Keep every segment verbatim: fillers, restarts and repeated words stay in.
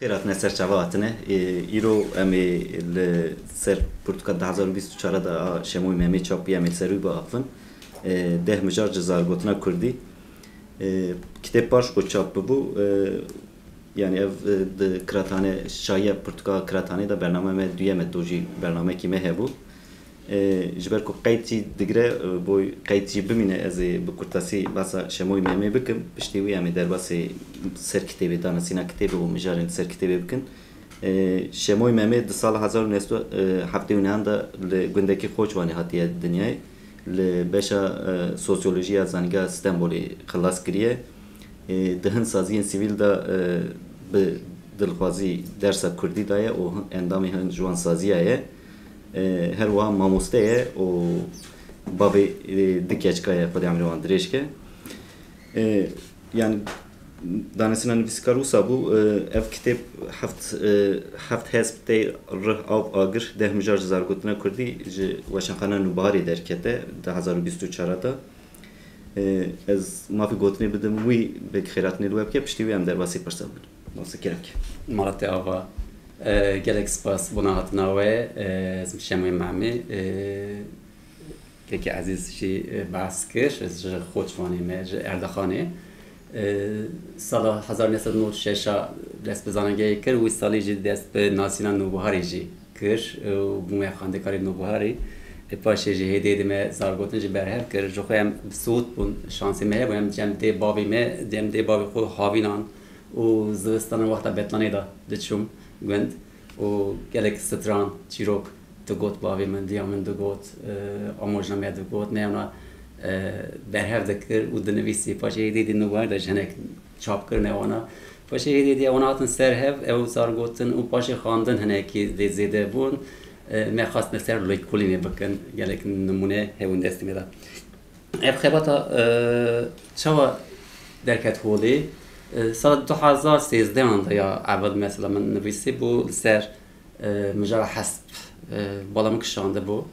Xêr hatine ser çava hatine. Ê, îro em ê li ser pirtûka du hezar û bîst û çar de a Şemoyê Memê çap bûye, em ê li ser wî biavin. Ê, Deh Mijar ji Zargotina Kurdî. Ê, kitêb paş ku çap bibû, ê, yanî ev, ê, di kirathane, şayiya pirtûka kirathane de bername me duyem e, to jî bernamekî me hebû. E, ji ber ku qeyd jî digire, e, bo qeyd jî bimîne, ez ê bi kurtasî behsa Şemoyê Memê bikim. Piştî wî em ê derbasî ser kitêbê, danasîna kitêbê û mijarên ser kitêbê bikin. E, Şemoyê Memê di sala hezar û neh sed û heftê û neh de li gundekî Qoçvanê hatiye dinyayê. Li beşa, e, sosyolojiya Zanîngeha Stenbolê xilas kiriye. E, di hin saziyên sivîl de, e, bi dilxwazî dersa kurdî daye û endamê hin ji wan saziya ye. E, her wiha mamoste ye û bavê, e, du keçika ye, Xwedê emrê wan dirêj ke. E, yani danasîna nivîskar wisa bû, e, ev kitêb heft, e, heft hesp tê rih av agir, deh mijar ji zargotina kurdî ji Weşanxaneya Nûbiharê derkete di hezar û bîst û çar de. Ê, ez mafî gotinê bidim wî, belkî xêratinê li we bike, piştî wî em derbasî pirsa bin. Mase kerem ke. Mala te ava. Ê, gelek spas bona hatina we. Ê, ez Şemoyê Memê. Ê, kekê Ezîz jî, ê, behs kir. Ez ji Xoçvanê me, ji Erdexanê. Ê, sala hezar neh sed û nod û şeş a dest bi zanîngehê kir, wî salî jî dest bi nasîna Nûbiharê jî kir, û bûme xwendekarê Nûbiharê. Ê, paşê jî hêdî hêdî me zargotin jî berhev kir. Ji xwe em bi siwit bûn, şansê me hebû, em cem dê bavê me, cem dê bavê xwe havînan û zivistanan wexta betlanê de diçûm gund û gelek stran, çîrok digot bavê min, diya min digot, e, amojna me digot, me wana, e, berhev dikir û dinivîsî. Paşê hêdî hêdî Nûbiharê de ji hinek çap kirine wana. Paşê hêdî hêdî wana hatin ser hev, ew zargotin û paşê xwendin hinekî dê zêde bûn. E, me xwest me ser lêkolînê bikin, gelek nimûne hebûn destê me de. Ev xebata, e, çawa derket holê? E, sala du hezar sêzdehan de ya evil mesela min nivîsî bû li ser, e, mijara hesp, e, bala min kişandibû.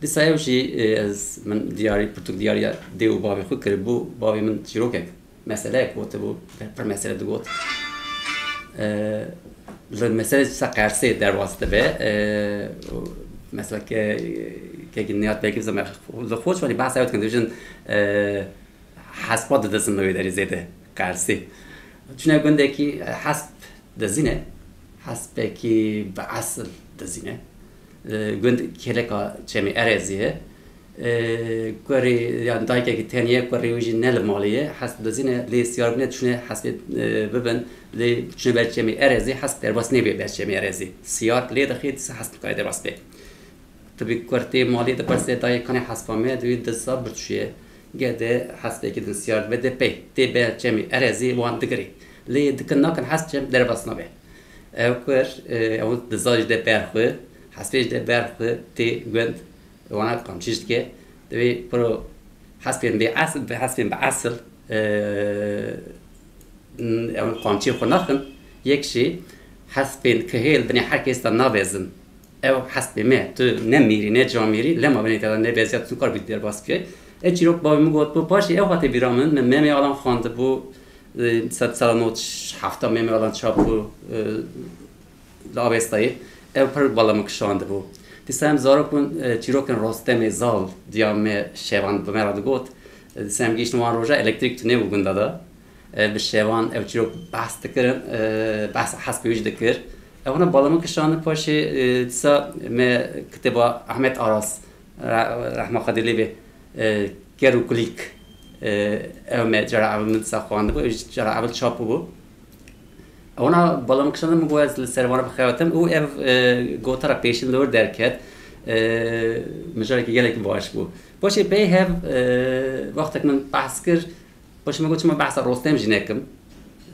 Dîsa ew jî, e, ez, min diyarî, pirtûk diyariya dê û bavê xwe kiribû. Bavê min çîrokek, meseleyek gotibû, pir mesele digot. E, li mesele dîsa Qersê derbas dibe. E, û mesela ke, kekî Nihat belkî zeme, li Xoçvanî behsa ew dikin, dibêjin, e, hespa didizin li wê derê zêde Qersê. Çûne gundekî, e, hesp dizîne, hespekî bi esil dizîne. E, gund kêleka Çemê Erezî ye. E, kurê, yan dayikekî tenê ye, kurê wî jî ne li malê ye. Hesp dizîne, lê siyar bûne çûne hespê, e, bibin, lê çûne ber Çemê Erezî, hesp derbas nêbê ber Çemê Erezî. Siyar lê dixê, dîsa hesp nikare derbas bê. Tibî kurtê malê dipirsê dayê kanê hespa me, dibî dizza birçûye. Gede hespekî din siyar dibe, dê pey, tê be Çemê Erezî wan digirê. Lê dikin nakin hesp çem derbas nabe. Ew kur, e, ew dizza jî de ber xwe, hespê jî de ber xwe tê gund, wana qamçî jî dike. Divê piro hespên bê esil, bi hespên bi esil, e, N-, ew qamçiyê xwe naxin, yek jî hespên kihêl binê her kes de nabezin. Ew hespê me, tu ne mîrî, ne camîrî, lema binê te de nebeziya tu kar bî derbas bike. Ev çîrok bavê min got bû, paşê ew hate bîra min, min Memê Alan xwendibû, e, sed sala nod hefta Memê Alan çap bû, e, li Avestayê, ew pir bala min kişandibû. Dîsa em zarok bûn, e, çîrokên Rostemê Zal, diya me şevan bi me re digot. E, dîsa em gihîştin wan roja elektrîk tune bû gunda de. E, bi şevan ew çîrok behs dikirin, e, behsa hespê wî jî dikir. Ew hene bala min kişandin paşê, e, dîsa me kitêba Ahmet Aras, re-, rehma Xwedê lê bê, e, Ker û Kulîk, e, ew me cara evil min dîsa xwendibû, ew jî cara evil çap bûbû. Wana bala min kişandin, min got ez li ser wana bixewetim û ev, e, gotara pêşîn li wir derket, e, mijarekî gelekî baş bû. Paşê pey hev, e, wextek min behs kir, Paşê min got, çima behsa Rostem jî nekim?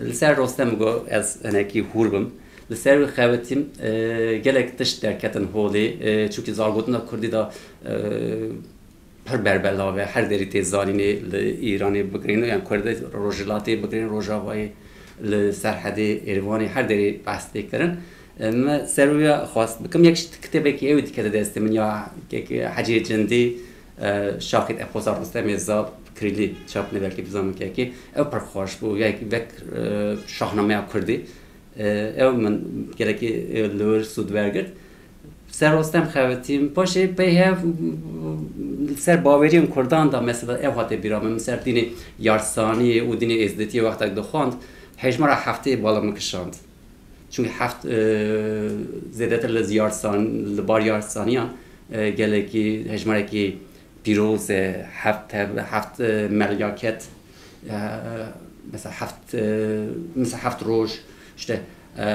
Li ser Rostem got, ez hinekî hûr bim. Li ser wî xebitîm, e, gelek tişt derketin holê. E, çunkî zargotina kurdî de, e, pir berbelav e. Her derî tê zanînê, li Îranê bigirîn, yan Kurdê Rojhilatê bigirîn, Rojavayê, li Serhedê, Êrvanê, her derî behs tê kirin. E, me ser wî xwest bikim. Yek jî kitêbekî ew dikete destê min ya kek Hecê Cindî, e, Şaxît Eposa Rustemê Zab, Kirîlî çap ne, belkî bizanin kekî. Ew pir xweş bû. Yek vek, e, şahnameya kurdî. E, ew min gelekî, e, li wir sûd wergirt. Ser Rostem xebitîm. Paşê pey hev li ser baweriyên kurdan de mesela ew hate bîra min. Min ser dînê yarsaniyê û dînê êzdetiyê wextek dixwand, hejmara heftê bala min kişand. Çunkî heft, e, zêdetir li yarsan-, li bar yarsaniyan, e, gelekî hejmarekî pîroz e, heft, heft, e, melyaket, e, mesela heft, e, mesela heft roj, işte, e,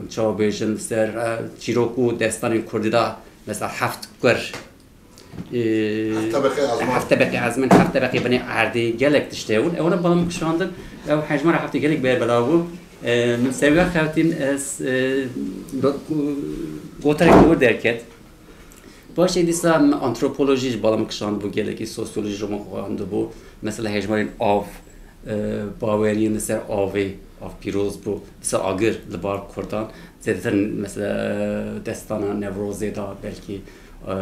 çawa bêjin, ser, e, çîrok û destanên kurdî de mesela heft kur, e, Heft tebeqê ezman. Heft tebeqê ezman, heft tebeqê binê erdê, gelek tiştê hûn. Ewana bala min kişandin, ew hejmara heftê gelek berbelav bû. E, min sewiya xewtîn, ez, e, do-, gotarek li wir derket. Paşê dîsa min antropolojî ji bala min kişandibû, gelekî sosyolojî ji min xwendibû. Mesela hejmarên av, e, baweriyên li ser avê, av pîroz bû. Dîsa agir li bar kurdan. Zêdetir mesela destana Newrozê de belkî, e,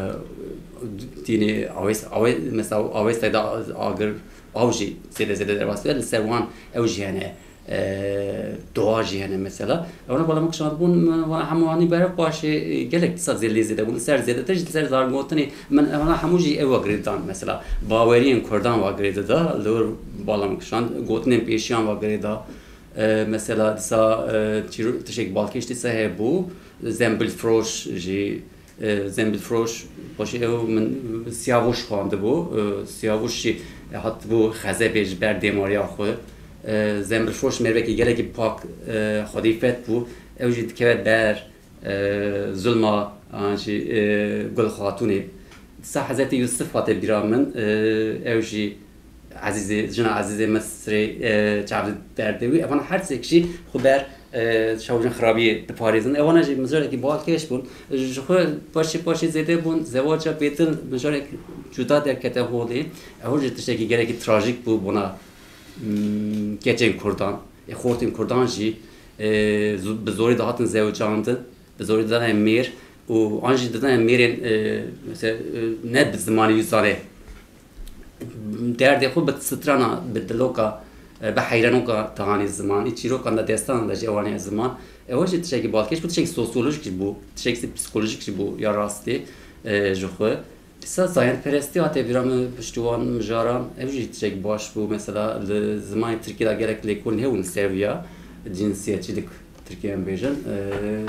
dînê Awês-, Awê-, mesela Awêsê de agir, av jî zêde zêde derbas dibe. Li ser wan ew jî hene, e, doğa jî hene mesela. Ewana bala min kişandibûn, wana hemû anî ber ev paşê, e, gelek dîsa zê-, lê zêde bûn. Li ser zêdetir jî li ser zargotinê min ewana hemû jî ew wa girêdan mesela. Baweriyên kurdan wa girê dida, li wir bala min kişand, gotinên pêşiyan wa girê da. E, mesela dîsa, e, çîro-, tiştek balkêş dîsa hebû, zembilfiroş jî, e, zembilfiroş, paşê ew min Siyavuş xwendibû, e, Siyavuş jî hatibû xezebê ji ber dêmariya xwe. E, zembilfiroş mervekî gelekî pak, e, xwedîfet bû, ew jî dikeve ber, e, zulma, an jî, e, Gul Xatûnê. Dîsa Hezretî Yusuf hate bîra min, e, ew jî Ezîzê, jina Ezîzê Misrê, e, çavdî derdê wî. Evana her sêk jî xwe ber, e, şewcin xirabiyê diparêzin. Evana jî mijarekî balkêş bûn. Ji xwe paşê paşê zêde bûn. Zewaca bêdil mijarek cuda derkete holê. Ew jî tiştekî gelekî trajîk bû bona, mm, keçên kurdan. Ê xortên kurdan jî, e, zo-, bi zorî dihatin zewicandin. Bi zorî didane mêr û an jî didane mêrên, e, mesela, e, ne bi zimanê wî zanê. Derdê xwe bi strana, bi diloka, e, bi heyrenoka dihanî ziman. Î çîrokan de, destanan de jî ew anî ziman. Ew jî tiştekî balkêş bû, tiştekî sosyolojik jî bû, tiştekî psîkolojik jî bû ya rastî, e, ji xwe. Dîsa zayendperestî hate bîra min piştî wan mijaran, ev jî tiştek baş bû. Mesela li zimanê tirkî de gelek lêkolîn hebûn li ser vîya, cinsiyetçilik tirkî em bêjin. Ee,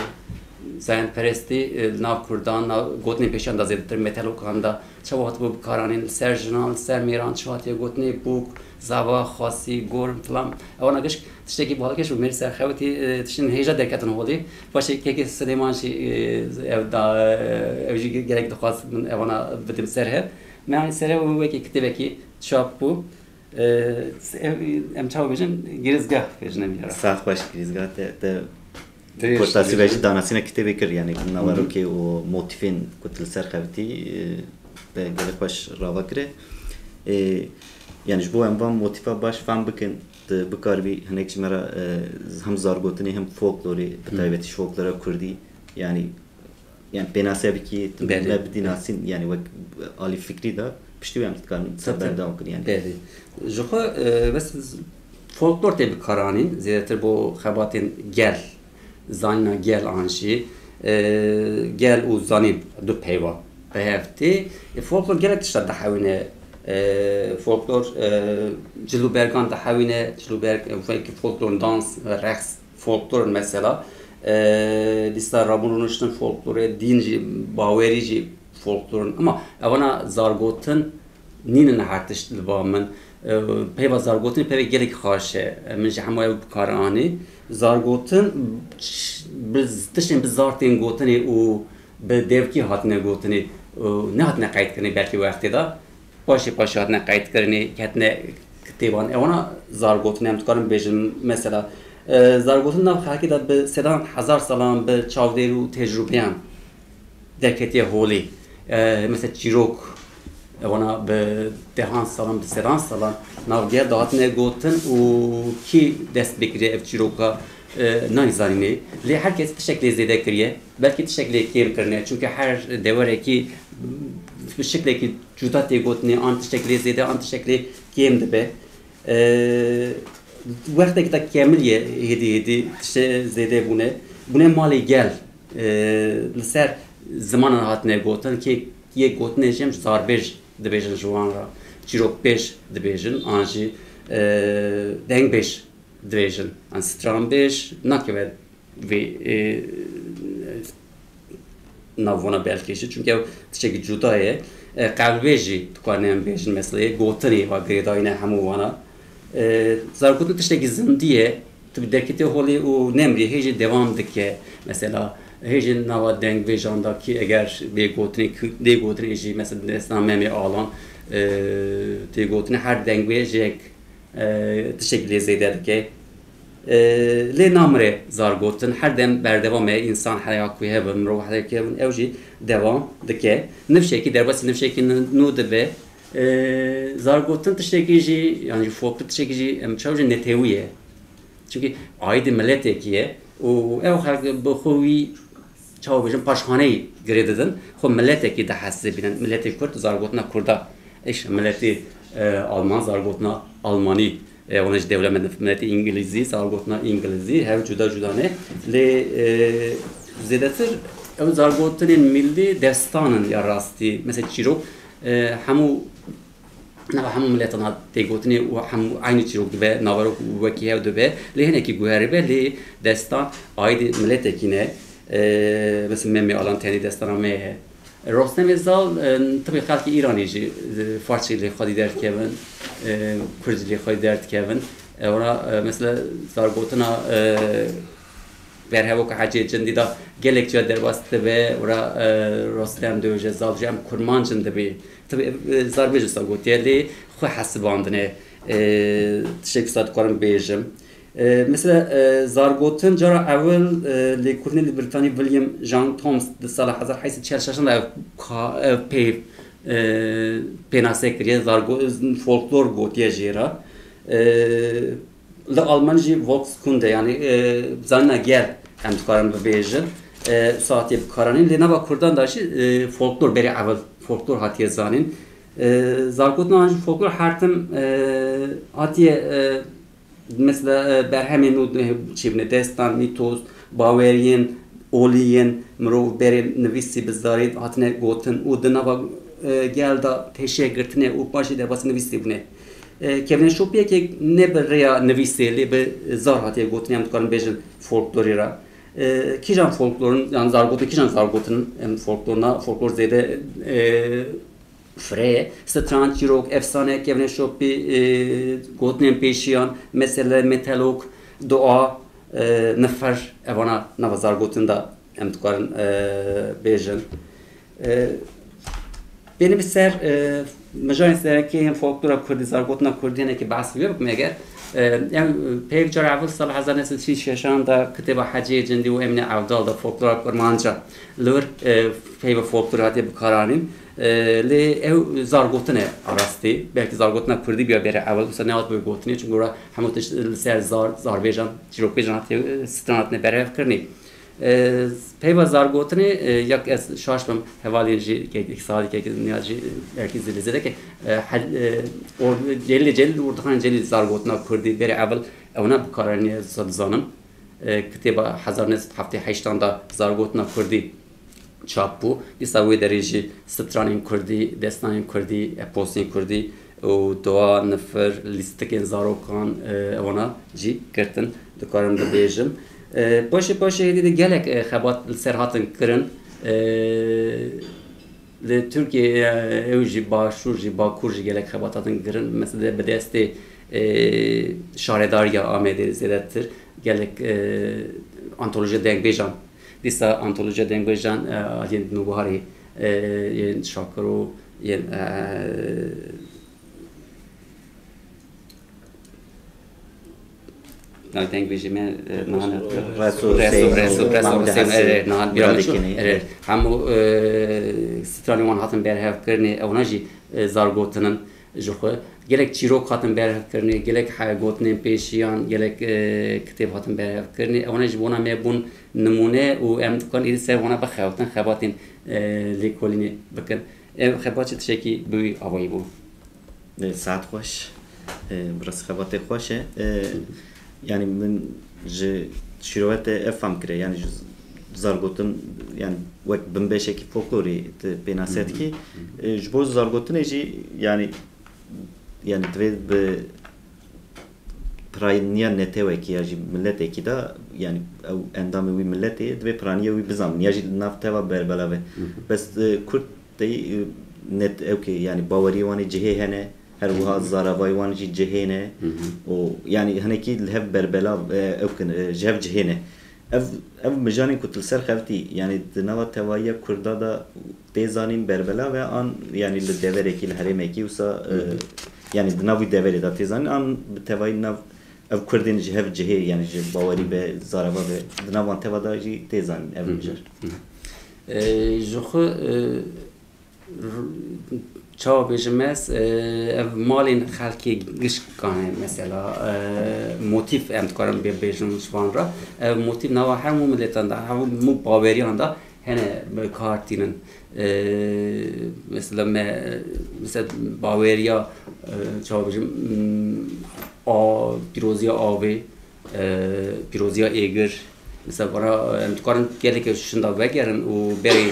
zayendperestî, e, li nav kurdan, nav gotinên pêşiyan de zêdetir, metelokan de çawa hatibû bikaranîn, li ser jinan, li ser mêran çi hatiye gotinê, bûk, zava, xwasî, gorm, filan. Ewana giş tiştekî balkêş û mêr serxewitî, e, tiştên hêja derketin holê. Paşê kekê Silêman jî, e, ev da, e, ew jî gelek dixwast min ewana bidim ser hev. Me anî ser hev û wekî kitêbekî çap bû. E, ev, em çawa bêjin? Girîzgah bêjin em ya. Saet xweş, girîzgah te, te Dirêj, kurtasî dirêj. Ve jî danasîna kitêbê kir, yani naverokê û motîfên ku tu li ser xewitî, e, te gelek xweş rava kire. E, yani ji bo em van motîfa baş fam bikin, tu bikaribî hinek ji me re, e, hem zargotinê hem folklorê, bi taybetî ji folklora kurdî, yani, yani pênase bikî, tu Belê. Me bidî nasîn, yani wek alî fikrî de piştî wê em dikarin ser Tabii, tabii. Berdewam kin, yani. Belê. Ji xwe, e, bes z-, folklor tê bikaranîn, zêdetir bo xebatên gel, zanîna gel an jî, e, gel û zanîn du peyva bi hev tê. E, folklor gelek tişta dihewîne. E, folklor, e, cilûbergan dihewîne, cilûberg, e, wekî folklor, dans, reqs, folklor in mesela. E, dîsa rabûn rûniştin folklor e, dîn jî, bawerî jî folklor in. Ama ewana zargotin nînin her tişt li ba min. E, peyva zargotinê peyvek gelek xaş e. E, min ji hemû ew bi kar anî. Zargotin ş-, bi z-, tiştên bi zar tên gotinê û bi devkî hatine gotinê û nehatine qeydkirinê belkî wextê de. Paşê paşê hatine qeydkirinê, ketine Têvan, ewana zargotin em dikarin bêjin, mesela, e, zargotin nav xelkê de bi sedan hezar salan bi çavdêr û tecrûbeyan derketiye holê. E, mesela çîrok, ewana bi dehan salan, bi sedan salan nav gel de hatine gotin û kî dest pê kiriye ev çîroka, e, nayê zanînê. Lê her kes tiştek lê zêde kiriye. Belkî tiştek lê kêm kirine. Çunke her dewerekî bi şiklekî cuda tê gotinê, an tiştek lê zêde, an tiştek lê kêm dibe. E, wextekî de kemiliye hêdî hêdî tiştê zêde bûne. Bûne malê gel. E, li ser zimanan hatine gotin, kê yê gotinê jî em zarbêj dibêjin ji wan re. Çîrokbêj dibêjin, an jî, e, dengbêj dibêjin. An stranbêj nakeve vê, e, navona belkê jî. Çunke ew tiştekî cuda ye. E, qewlbêj jî dikarin em bêjin, meseleyê gotinê va girêdayî ne hemû wana. E, zargotin tiştekî zindî ye. Tu bi derketê holê û nemrî hê jî devam dike. Mesela, hê jî nava dengbêjan de kî eger bê gotinê, kî lê gotinê jî, mesela, destan Memê Alan, e, tê gotinê her dengbêjek, e, tiştekî lê zêde dike. E, lê namire zargotin, her dem berdewam e, însan heya ku hebin, mirov heya ku hebin, ew jî devam dike. Nifşekî, derbasî nifşekî nû dibe. E, zargotin tiştekî jî, yan jî folklor tiştekî jî, em çaw jî netewî ye. Çimkî aîdî miletekî ye û ew xelk bi xwe wî, çawa bêjin, paşxaneyî girê didin, xwe miletekî dihesibînin. Miletê Kurd, zargotina Kurda. Îşte miletê, e, Alman, zargotina Almanî. E, wana jî dewlemend, miletê Îngilîzî, zargotina Îngilîzî, hev cuda cuda ne. Lê, e, zêdetir ew zargotinên millî destan in ya rastî. Mesela çîrok, e, hemû nava hemû miletan hat tê gotinê û hemû eynî çîrok dibe, naverok wekî hev dibe. Lê hinekî guherî be, lê destan aîdî miletekî ne. E, mesela Memê Alan tenê destana me ye. Rostemê Zal, e, tibê xelkê Îranê jî, e, Farsî lê xwedî derdikevin, e, Kurd jî lê xwedî derdikevin. E, wana, e, mesela zargotina, e, Berhevoka Hecê Cindî de gelek cara derbas dibe, ora, e, Rostem dibêje, Zal dibêje, em kurmanc in dibê. Tabi, e, zarbêj wisa gotiye, lê xwe hesibandine, e, tiştek wisa dikarim bêjim. E, mesela, e, zargotin cara ewil, e, lêkolînê li Brîtanî William John Thoms di sala hezar heyt sed çil şeş de ev ka-, ev pê, e, pênase kiriye, zargo-, folklor gotiye jê re. E, Li Almanî jî Volkskunde, yanî, e, zanîna gel em dikarin bibêjin. E, wisa hatiye bikaranîn. Lê nava Kurdan de jî, e, folklor berê ewil folklor hatiye zanîn. E, zargotina wan jî folklor her tim, e, hatiye, e, mesela, e, berhemên nû, e, çêbûne, destan, mîtos, baweriyên olî yên mirov berê nivîsî bi zarî hatine gotin û di nava, e, gel de pêşiya girtine û paşê derbasî nivîsê bûne. E, kevneşopiyekê ne bi rêya nivîsê, lê bi zar hatiye gotin, em dikarin bêjin folklorê re. E, kîjan folklorin, yan zargotin, kîjan zargotin em folklorna, folklor zêde, e, firê ye. Stran, çîrok, efsane, kevneşopî, e, gotinên pêşiyan, mesele, metelok, dua, e, nifir, evana nava zargotin de em dikarin, e, bêjin. E, bêne bi ser, e, mijarên sereke yên folklora kurdî, zargotina kurdî, hinekî behs wê bikim eger. E, em, peyv cara evil sal hezar neh sed sî şeşan de kitêba Hecê Cindî û Emîne Evdal de folklora kurmanca li wir, e, peyva folklorê hatiye bikaranîn. E, lê ew zargotin e a rastî. Belkî zargotina kurdî biya bêre ewil, wisa nehatibe gotinê, çunku ora hemû tişt li ser zar, zarbêjan, çîrokbêjan hatiye, e, stran hatine berhev kirinê. E, peyva zargotinê, e, ya ez şaş bim, hevalên jî, kek, kek Salih, kek Niyaz jî, e, belkî zêde zêde ke, e, hel-, e, or-, celîlê celîl, ortaxanên celîl zargotina kurdî berê evil, ewna bikaranîne, wisa dizanim. E, kitêba hezar neh sed heftê heştan de zargotina kurdî çap bû. Dîsa wê derê jî stranên kurdî, destanên kurdî, eposên kurdî û dua, nifir, lîstikên zarokan, e, ewana jî girtin, dikarim bibêjim. E, paşê paşê hêdî de gelek, e, xebat li ser hatin kirin. E, li Tirkiyeyê, e, ew jî başûr jî, bakur jî gelek xebat hatin kirin. Mesela bi destê, e, Şaredariya Amedê zêdetir gelek, e, antolojiya dengbêjan. Dîsa antolojiya dengbêjan, e, aliyên Nûbiharê, e, yên Şakiro, yên, e, Deng bêjî me, e, niha ne. Reso Reso, Hüseyin, Reso, Reso Mahmud Hüseyin, Hasan, erê, niha bîra Murat min çû. Ekinî. Erê, hemû, e, stranên wan hatin berhevkirinê, ewna jî, e, zargotin in ji xwe. Gelek çîrok hatin berhevkirinê, gelek he-, gotinên pêşiyan, gelek, e, kitêb hatin berhevkirinê. Ewna ji bona me bûn nimûne û em dikarin êdî ser wana bixebitin, xebatên, e, lêkolînê bikin. Ev xebat jî tiştekî bi wî avayî bû. E, saet xweş. E, bi rastî xebatê xweş e. E, yanî min ji şîrovete ev fam kire. Yanî ji zargotin, yanî wek binbêşekî folklorî tu pênase dikî. E, ji bo zargotinê jî, yanî, yanî divê bi piraniya netewekî ya jî miletekî de, yanî ew endamê wî miletê, divê piraniya wî bizanin. Ya jî li nav teva berbelav e. Bes, e, Kurd tey, e, net ew ke, yanî baweriyê wan ê cihê hene, her wiha zaravayê wan jî cihê ne. Û yanî hinekî li hev berbelav, e, ew kin, e, ji hev cihê ne. Ev, ev mijanên ku tu li ser xevtî, yanî di nava tevahiya Kurda de tê zanîn berbelav e, an yanî li deverekî, li herêmekî wisa, e, yanî di nav wî deverê de tê zanîn, an bi tevahî nav ev Kurdên ji hev cihê, yanî ji bawerî be, zarava be, di nav wan teva de jî tê zanîn ev mijar. E, ji xwe, e, r-, çawa bêjim ez, e, ev malên xelkê gişkan e mesela, e, motîf em dikarin bê-, bêjin ji van re. Ev motîf nava hemû miletan de, hemû baweriyan de hene bi kar tînin. E, mesela me, mesela baweriya, e, çawa bêjim, m, a, pîroziya avê, e, pîroziya êgir. Mesela vana, e, em dikarin gelekê şinda vegerin û berê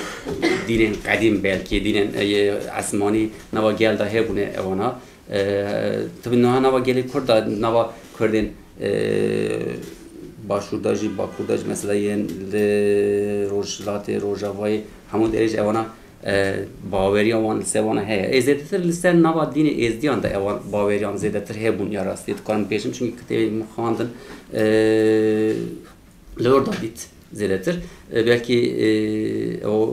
dînên qedîm belkî, dînên, e, esmanî nava gel de hebûne ewana. E, tabi niha nava gelê Kurd de, nava Kurdên, e, Başûr de jî, Bakur de jî, mesela yên li Rojhilatê, Rojavayê, hemû derê jî ewana, e, baweriya wan li ser wana heye. Ê zêdetir li ser nava dînê êzdiyan de ewan baweriyan zêdetir hebûn ya rastî dikarim bêjim, çunkî kitêbên min xwendin, e, li wir de dît zêdetir. E, belkî, e, ew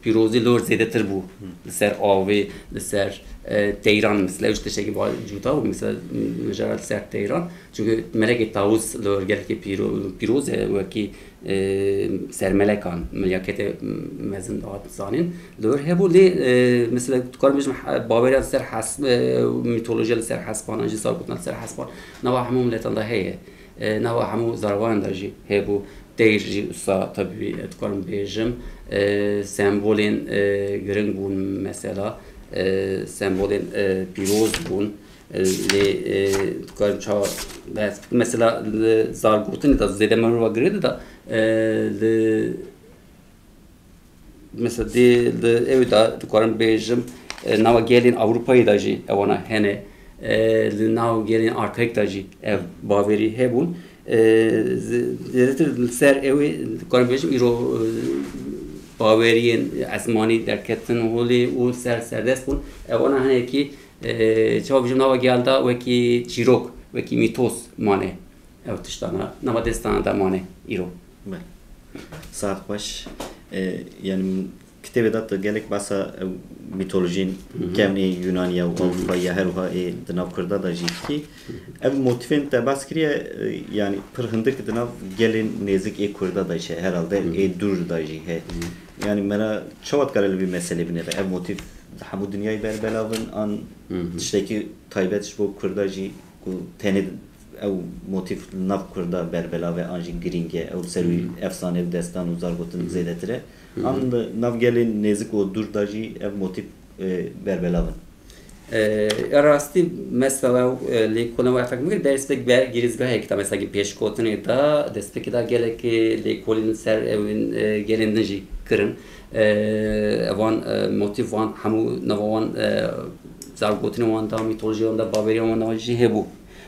pîrozî li wir zêdetir bû. Li ser avê, li ser, e, teyran, mesela, ew ji tiştekî ba-, cuda bû, mesela, mijara li ser teyran. Çunkî melekê Tawus li wir gelekî pîro-, pîroz e, wekî, e, sermelekan, milyaketê mezin dihat zanîn. Li wir hebû lê, e, mesela, dikarim bêjim, he-, baweriya li ser hes-, e, mîtolojiya li ser hespan, an jî zargotina li ser hespan, nava hemû miletan de heye. E, nava hemû zarvayan de jî hebû. Teyr jî wisa tabî dikarim bêjim, e, sembolên, e, giring bûn mesela, e, sembolên, e, pîroz bûn. E, lê, e, dikarim çawa behs bikim? Mesela li zargotinê de zêde merova girê de, e, li Mesela dê li ew de dikarim bêjim, e, nava gelên Ewropayê de jî ewana hene. E, li nav gelên arkaîk de jî ev bawerî hebûn. E, z-, zêdetir li ser ew ê dikarim bêjim, îro, e, baweriyên esmanî derketin holê û ser serdest bûn. Ewana hinekî, e, çawa bêjim, nava gel de wekî çîrok, wekî mîtos mane. Ew tiştana nava destana de mane îro. Belê. Saet xweş. E, yanî kitêbê de tu gelek behsa ew mîtolojiyên kevnê Yunaniya û Ewropayiya her wiha ê di nav Kurda de jî dikî. Ev motîfên te behs kiriye, e, yanî pir hindik di nav gelên nêzik ê Kurda de jî heye, herhalde ê dûr de jî heye. Yanî mera çawa dikare li vî meselê binêre? Ev motîf di hemû dinyayê berbelav in an tiştekî taybet ji bo Kurda jî ku tenê ew motîf li nav Kurda berbelav e an jî girîng e, ew li ser wî efsane û destan û zargotin zêdetir e. An li nav gelên nêzik û dûr de jî ev motîf, e, berbelav in. E, ya rastî mesela, e, lêkolîna we fehm kir, destpêk ber girîzgahekî de, mesela ki pêşgotinê de, destpêkê de gelek, e, lêkolîn ser ewên, e, gelên din jî kirin. E, evan, e, motîf wan hemû nava wan, e, zargotinê wan de, mîtolojî wan de, baweriya wan de jî hebû.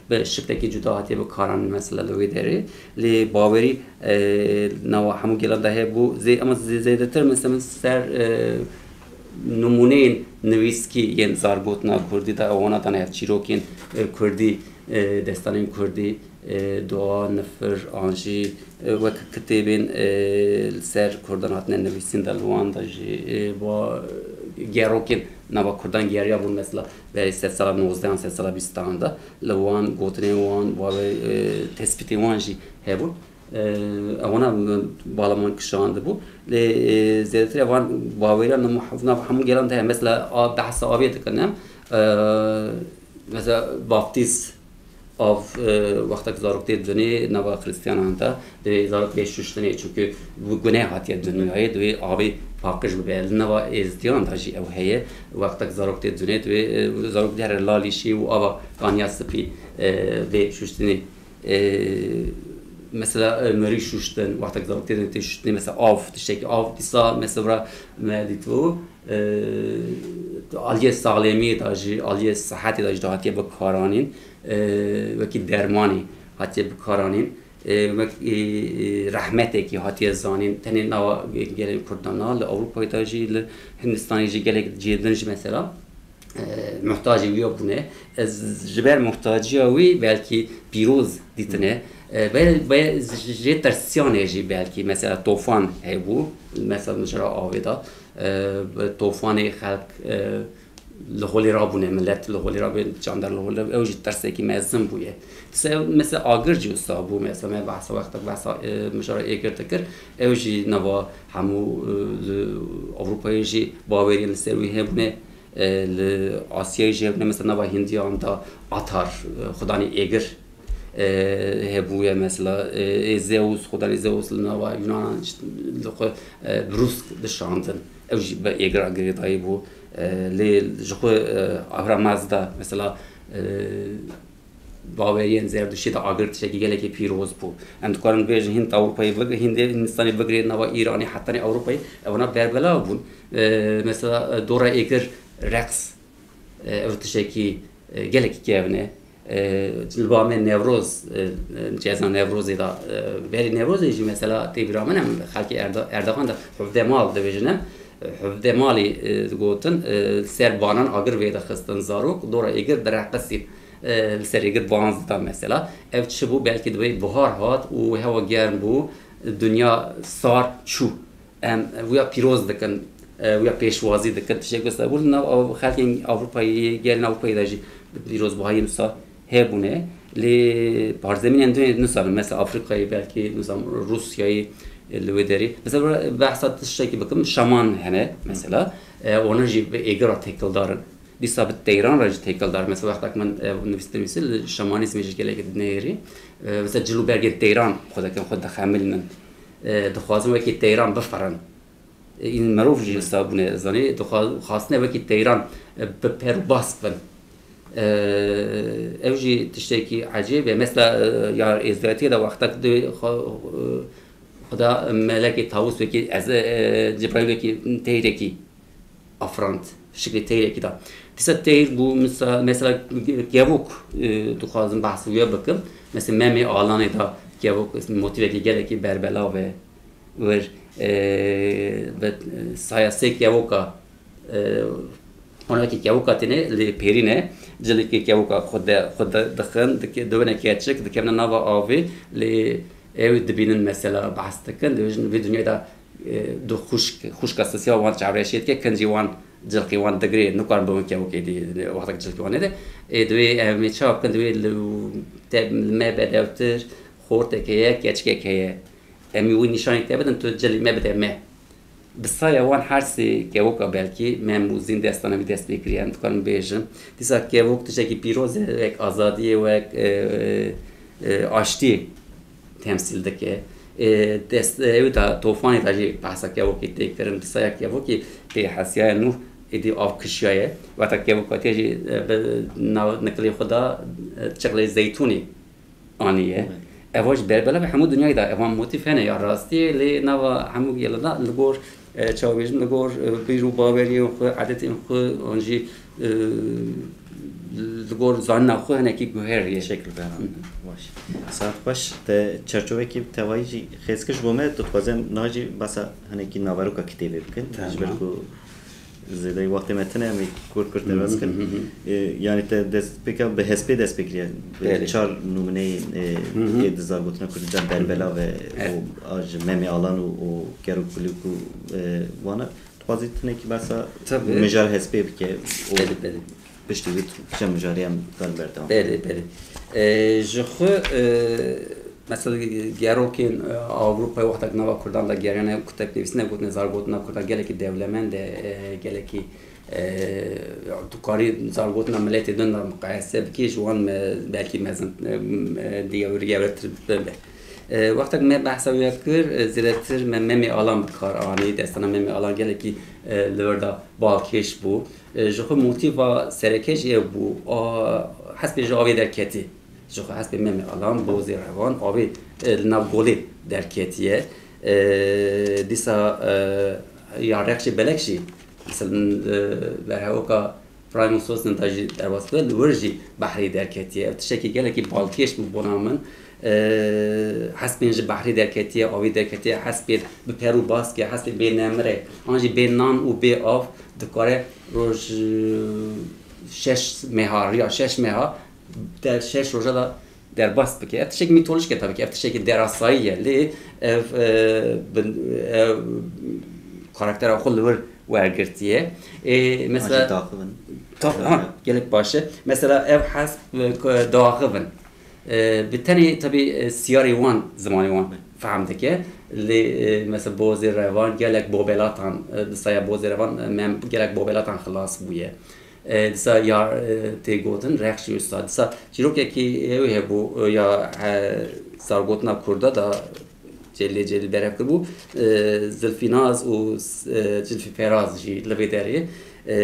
Bi şiklekî cuda hatiye bikaranîn mesela li wê derê. Lê bawerî, e, nava hemû gelan de hebû. Zê-, ama zê-, zêdetir mesela ser, e, nimûneyên nivîskî yên zargotina kurdî de wana dane ev çîrokên, e, kurdî, e, destanên kurdî, e, dua, nifir, an jî, e, wek kitêbên, e, li ser kurdan hatine nivîsîn de li wan de jî, e, ba-, gerokên nava Kurdan geriya bûn, mesela berê sedsala nozdehan, sedsala bîstan de li wan gotinên wan, bawer, e, tespîtên wan jî hebûn. E, ewana bala man kişandibû. Lê, e, zêdetir evan baweriyan li nav hemû gelan de heye. Mesela, a, behsa avê dikin em. E, mesela vaftîz av, e, wextek zarok tê dinê nava Xristiyanan de, divê zarok bê şuştinê, çunku bi guneh hatiye dinyayê, divê avê paqij bibe. Li nava Êzdiyan de jî ew heye, wextek zarok tê dinê, divê, e, zarok dihere lalîşî û ava kaniya spî, e, bê şuştinê. E, mesela, e, mirî şuştin, wextek zarok tê dinê tê şuştinê, mesela av, tiştekî av, dîsa mesela me dîtibû, e, aliyê saxlemiyê de jî, aliyê sihetê de jî hatiye bikaranîn, e, wekî dermanê hatiye bikaranîn, e, wek, e, e, rehmetekî hatiye zanîn, tenê nava gelên Kurdan na, li Ewropayê de jî, li Hindistanê jî gelek cihê din jî mesela, e, muhtacê wî bûne. Ez ji ber muhtaciya wî belkî pîroz dîtine. E, be, be, jê tirsiyanê jî belkî, mesela tofan hebû, mesela mijara avê de, e, bi tofanê xelk, e, li holê rabûne, millet li holê rabûne, çandar li holê, ew jî tersekî mezin bûye. Dîsa ew mesela agir jî wisa bû, mesela me behsa wextek behsa, e, mijara êgir dikir, ew jî nava hemû, e, li Ewropayê jî baweriyên li ser wî hebûne, e, li Asyayê jî hebûne, mesela nava Hindiyan de Atar, e, xudanê êgir, e, hebûye mesela, e, ê Zeus, xudanê Zeus li nava Yunanan jî li xwe, e, brûsk dişandin. Ew jî bi êgira girêdayî bû. E, lê ji xwe, e, Ahura Mazda mesela, e, baweriyên Zerduştî de agir tiştekî gelekî pîroz bû. Em dikarin bêjin Hind Ewropayê big-, Hindê Hindistanê bigirê nava Îranê hetanî Ewropayê, ewana berbelav bûn. E, mesela, e, dora êgir, reqs, e, ev tiştekî, e, gelekî kevn e. E, li ba me Newroz, e, e, ceza Newrozê de, e, berî Newrozê jî mesela tê bîra min em xelkê Erda-, Erdogan de hevdeh mal dibêjin em. E, hevdeh malî, e, digotin, e, li ser banan agir vêdixistin zarok, dora êgir direqisîn, e, li ser êgir banz didan mesela. Ev çi bû? Belkî divê buhar hat û hewa germ bû, dinya sar çû. Em wîya pîroz dikin, e, wîya pêşwazî dikin. Tiştek wisa bû, nav Aw-, xelkên Ewropayê, gelên Ewropayê de jî pîrozbahiyên wisa hebûne. Lê parzemînên din nizanim, mesela Afrîkayê, belkî nizanim Rûsyayê, e, li wê derê. Mesela behsa tiştekî bikim, şaman hene, mesela. E, wana jî bi êgir re têkildar in. Dîsa bi teyran re jî têkildar. Mesela wextek min, e, nivîs-, nivîsî, li şamanîzmê jî gelek dinêrî. E, mesela cil û bergên teyran xwe dikin, xwe dixemilînin. E, dixwazin wekî teyran bifirin. E, în mirov jî wisa bûne, zanî, dixwa-, xwastine wekî teyran, e, bi per û bas bin. E, ew jî tiştekî ecêb e. Mesela, e, ya êzdiyatiyê de wextek di xwe, e, Xuda melekê tawus wekî ez, e, Cibraîl wekî teyrekî afirand, şiklê teyrekî da. Dîsa teyr bû, misa-, mesela kevok, e, dixwazim behsê wê bikim. Mesela Memê Alanê da kevok motîfekî gelekî berbelav e. Wir, e, bi saya sê kevoka, e, honekî kevoka têne lê pêrîn e. Cilekî kevoka xwe de, xwe de dixin, dike-, dibine keçik, dikevine nava avê, lê ew dibînin mesela behs dikin, dibêjin vê dinyayê de, e, du xwişk, xwişka sisiya wan çavreşiyê dike, kincî wan cilkî wan digirê, nikarin bibin kevokê dî, wextek cilkî wan nede. Ê, divê em ê çawa bikin, divê li te, li me bedewtir, xortek heye, keçikek heye. Em ê wî nîşanî te bidin, tu cilî me bide me. Bi saya wan her sê kevoka belkî Mem û Zîn destana wî dest pê kiriye, em dikarin bêjin. Dîsa kevok tiştekî pîroz e, wek azadiyê, wek, e, e, e, aştiyê temsîl dike. E, dest, e, ew da tofanê de jî behsa kevokê tê kirin. Dîsa ya kevokî pê hesiyaye Nûh êdî av kişiyaye. Weta kevok hatiye jî, e, bi nav nikilê xwe da, e, çiqlê zeytûnê aniye. Eva jî berbela bi hemû dinyayê de evan motîf hene ya rastiyê, lê nava hemû gela de li gor, e, çawa bêjim, li gor, e, bîr û baweriyên xwe, edetên xwe, an jî, e, li gor zanîna xwe hinekî guherî ye. Şekil berand. Baş. Saet xweş. Te çerçovekî tevayî jî xêz kir ji bo me, dixwazim niha jî behsa hinekî naveroka kitêbê bikin. Tamam. Ji ber ku zêdeyî wextê me tune, em ê kurt kurt derbas kin. Hı hı hı hı. E, yanî te destpêka bi hespê dest pê kiriye. Bi Belê. çar nûmineyê, e, Hı hı. ê di zargotina kurdî de berbela ve Evet. û a ji Memê Alan û, û Kerok Kulîk û, e, wana. Dixwazî tinekî behsa Tabii. mijar hespê bike û Belê, belê. piştî wî tu çend mijarê em karin berdewam. Belê, belê. E, ji xwe, e, mesela gerokên, e, Ewropayê wextek nava Kurdan de geriyane kutebnivîsîne gotine zargotina Kurdan gelekî dewlemend e, e, gelekî, e, tu karî zargotina miletê din de muqayese bikî, ji wan me, belkî mezin, e, e, diye-, gewretir bibe. E, wextek me behsa wê kir, e, zêdetir me Memê Alan bi kar anî, destana Memê Alan gelekî, e, li wir de balkêş bû. E, ji xwe motîfa sereke jî ew bû, a, hespê ji avê derketî. Ji xwe hespê Memê Alan, bozê revan, avê, e, li nav golê derketiye. E, dîsa, e, ya reqşê belek jî, mesela, e, berhewoka Primus Hostin da jî derbas bû, li wir jî behrê derketiye. Ev tiştekî gelekî balkêş bû bona min. E, hespên ji behrê derketiye, avê derketiye, hespê bi per û baskê, hespê bê nemir e, an jî bê nan û bê av dikare roj, e, şeş meha, riya şeş meha, der şeş roja da derbas bike. Ev tiştekî mîtolojik e tabii ki. Ev tiştekî derasayî ye. Lê ev, e, bin, ev karaktera xwe li wir wergirtiye. E, mesela An jî daxivin. Tabii, ha, gelek baş e. Mesela ev hesp, e, daxivin. E, bi tenê tabii, e, siyarê wan, zimanê wan Belê. fehm dike. Lê, e, mesela bozê revan gelek bobelatan, e, di saya bozê revan, e, mem gelek bobelatan xilas bûye. E, disa ya, e, tê gotin reqşî usta. Disa çîrokekî ew hebû, e, ya, e, zargotina Kurda da cêlê cêlê berev kiribû. E, Zilfînaz û, e, Zilfî Feraz jî li vê derê. E,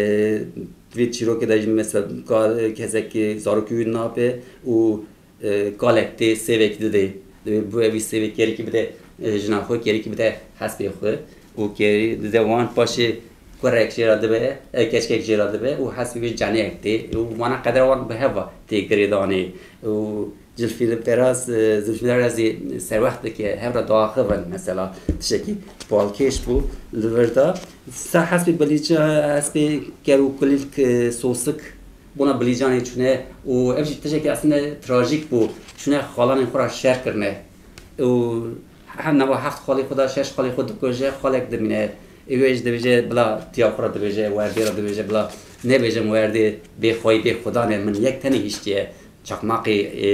vê çîrokê de jî mesela ka-, kesekî zarokî wî nabe û e, kalek tê sêvekî didê. Dibê bu evî sêvê kerîkî bide, e, jina xwe, kerîkî bide hespê xwe û kerî dide wan, paşê kurek jê re dibe, e, keçikek jê re dibe û hespê wî caniyek tê û wana qedera wan bi hev ve tê girêdanê û Zilfî Feraz, e, Zilfî Feraz jî serwext dike, hev re diaxivin mesela tiştekî balkêş bû li vir de. Ser hespê bilîca, hespê ker û kulîlk, e, sosik, bona bilîcanê çûne û ev jî tiştekî aslında trajîk bû. Çûne xalanên xwe re şer kirine û her nava heft xalê xwe de şeş xalê xwe dikuje, xalek dimîne. Ê wê jî dibêje bila tiya xwe re dibêje, werdê re dibêje bila nebêjim werdê bê xweyî bê xudan e, min yek tenê hiştiye. Çakmaqê, e,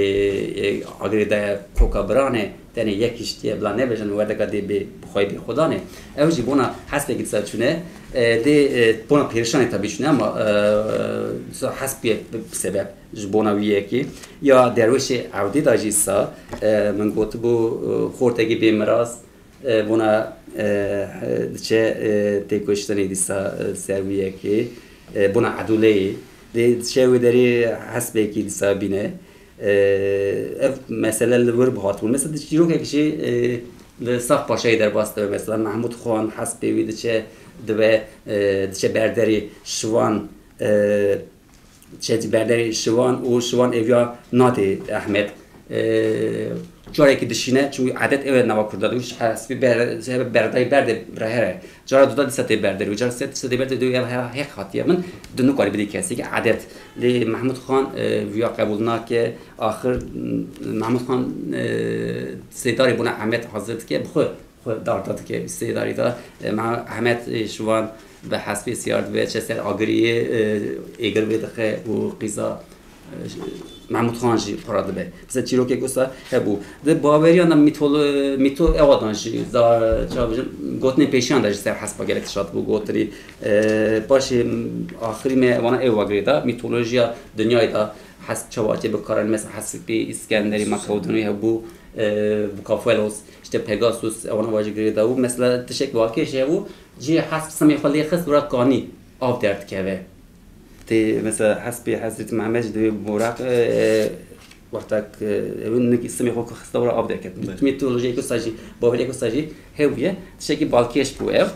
e, agirê de koka biran e, tenê yek hiştiye, bila nebêjin werdeka dê bê bi xweyî bê xudan e. Ew jî bona hespekî disa çûne, e, dê, e, bona pêrişanê tabî çûne ama, e, disa hesp bûye bi, bi sebeb ji bona wî yekê. Ya derwêşê ewdî de jî disa, e, min gotibû, e, xortekî bê miras, e, bona, e, diçe, e, têkoştinê dîsa, e, ser wî yekê, e, bona edûleyê. Dê diçe wê derê hespekî dîsa bîne. E, ev mesele li wir bi hatibûn. Mesela di çîrokek jî, e, li Sax Paşayê derbas dibe. Mesela Mehmûd Xan hespê wî diçe dibe, e, diçe berderê Şivan, e, Çetî berderê Şivan û Şivan êviya nadê Ehmed. Ee, carekî dişîne, çimkî edet ew e nava Kurda de, hespî ber-, hebe berdayî berdê rehere. Cara duda dîsa tê berderî. Cara se dîsa tê berderî, ev he-, hek hatiye min, di nikarî bidî kesî ki edet. Lê Mehmûd Xan, e, viya qebûl nake, axir, m, Mehmûd Xan, e, sêdarê bona Ehmed hazir dike, bi xwe xwe darda dike. Sêdarî de, e, Meh-, Ehmed, e, Şivan bi hespê siyar dibe, çe ser agiriyê, e, êgir vê dixe û qîza, e, Mehmûd Xan jî xwe re dibe. Mesela çîrokek wisa hebû. Di baweriyan de mîtolo-, mîto-, ewadan jî, za-, çawa bijim, gotinên pêşiyan de jî ser hespa gelek tişt hatibû gotinî. E, paşê, m, axirî me vana ew vagirê de, mîtolojiya dinyayê de hesp çawa tê bikaranîn, mesela hespê Îskenderî, Makedonî hebû, e, Bukafelos, işte Pegasus, ewana va jî girêda û mesela tişek balkêş hebû, cihê hesp simê xwe lê xist û ra kanî av derdikeve. Tê mesela hespê Hezretî Mehmed jî divê Buraq, e, wextek, e, ew nik simê xwe xista û ra av derket. Belê. Mitolojiyek wisa jî, baweriyek wisa jî hebûye. Tişekî balkêş bû ev.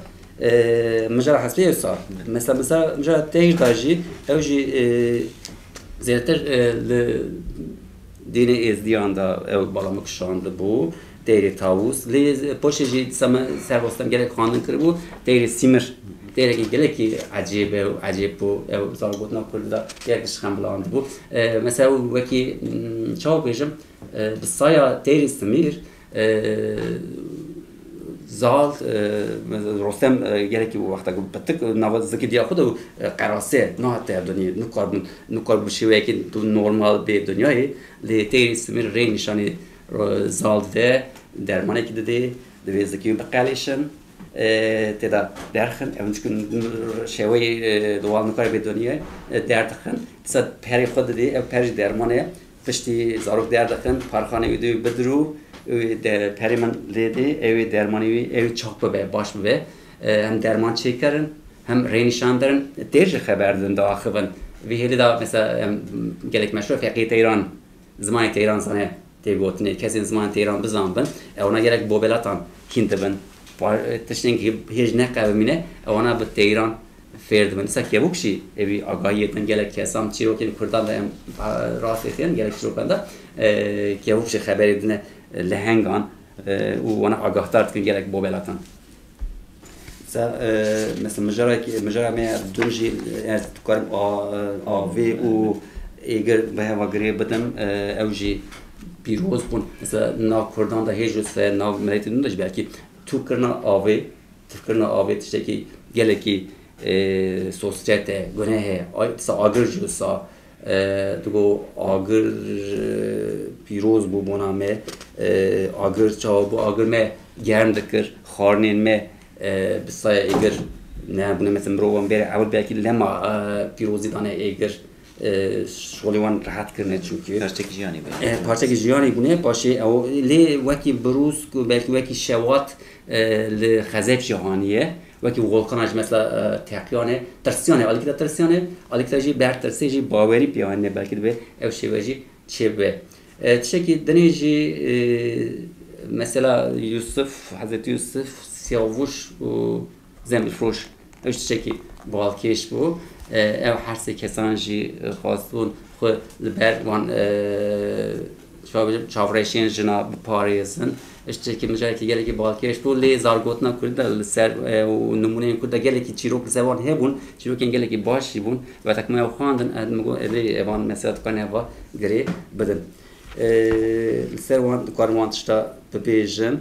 E, mijara hespê ew sa. Belê. Mesela, mesela mijara teyr da jî, ew jî, e, zêdetir, e, li dînê êzdiyan de ew bala min kişandibû. Teyrê Tawûs. Lê paşê jî dîsa me ser Rostem gelek xwendin kiribû. Teyrê Sîmir. Teyrekî gelekî ecêb e û ecêb bû. Ew zargotina kurdî de gelek dişixembilandibû. E, mesela wekî, mm, çawa bêjim, e, bi saya Teyrê Simîr, e, Zal, e, Rostem, e, gelekî wexta ku pitik nava zikî diya xwe de û, e, qerase nehate hevdoniyê, nikarbin, nikarbin şêweyekî tu normal bê dinyayê, lê têrî simir rê nîşanî, e, zal dide, dermanekî didê, divê zikî wî biqelêşin, e, têda derxin, ew çikin şêweyê, e, di wal nikare bê dinyayê, e, derdixin, disa perê xwe didê, ev per jî derman e, Piştî zarok derdixin, parxanê wî dê wî bidirû, wî de perê min lê dê, ew ê dermanê wî, ew ê çak bibe, baş bibe. E, hem derman çêkirin, hem rênîşan dirin, têr jî xeber didin, diaxivin. Vî hêlî de mesela, em, gelek meşhur Feqî Teyran, zimanê Teyran zane tê gotinê. Kesên zimanê Teyran bizanbin, ewana gelek bobelatan hîn dibin. Pa-, tiştên hêj neqewimîne, ewana bi Teyran fêr dibin. Dîsa kevok jî evî agahiyê din gelek kesan çîrokên Kurdan de em, a, rastê xêrin gelek çîrokan de, e, kevok jî xeberê dine, e, lehengan, e, û wana agahdar dikin gelek bobelatan. Dîsa, e, mesela mijarek, mijara me ya din jî, e, ez dikarim a-, avê û êgir bi heva girê bidim, e, ew jî pîroz bûn. Mesela nav Kurdan de hêj û se nav miletên din de jî belkî tûkirina avê, tûkirina avê tiştekî gelekî, e, sosyete, guneh e. Ay, dîsa agir jî wisa, e, digo agir, e, pîroz bû bona me. E, agir çawa bû? Agir me germ dikir, xwarinên me, e, bi saya êgir ne bûne. Mesela mirovan bêre ewil belkî lema, e, pîrozî dane êgir. E, şolê wan rehet kirine çunkî. Parçekî jiyanê bûne. E, parçekî jiyanê bûne, paşê ew lê wekî birûsk, belkî wekî şewat, e, li xezeb jî haniye. Wekî volkana jî mesela, e, teqiyane, tirsiyane, alîkî de tirsiyane, alîkî de jî ber tirsê jî bawerî pê haniye, belkî dibe ew şêwe jî çêbibe. E, tiştekî dinê jî, e, mesela Yusuf, Hezretî Yusuf, Siyavuş û Zembilfiroş, ew tiştekî balkêş bû. E, ew her sê kesan jî, e, xwestibûn xwe li ber wan, e, çav-, çavreşiyên jina biparêzin. Tiştekî mijarekî gelekî balkêş bû, lê zargotina Kurdî de li ser, e, û nimûneyên Kurd de gelekî çîrok li ser wan hebûn, çîrokên gelekî baş jî bûn. Wextek me ew xwandin, ez min got, ez ê evan mesela dikarin eva girê bidin. E, li ser wan dikarin wan tişta bibêjin.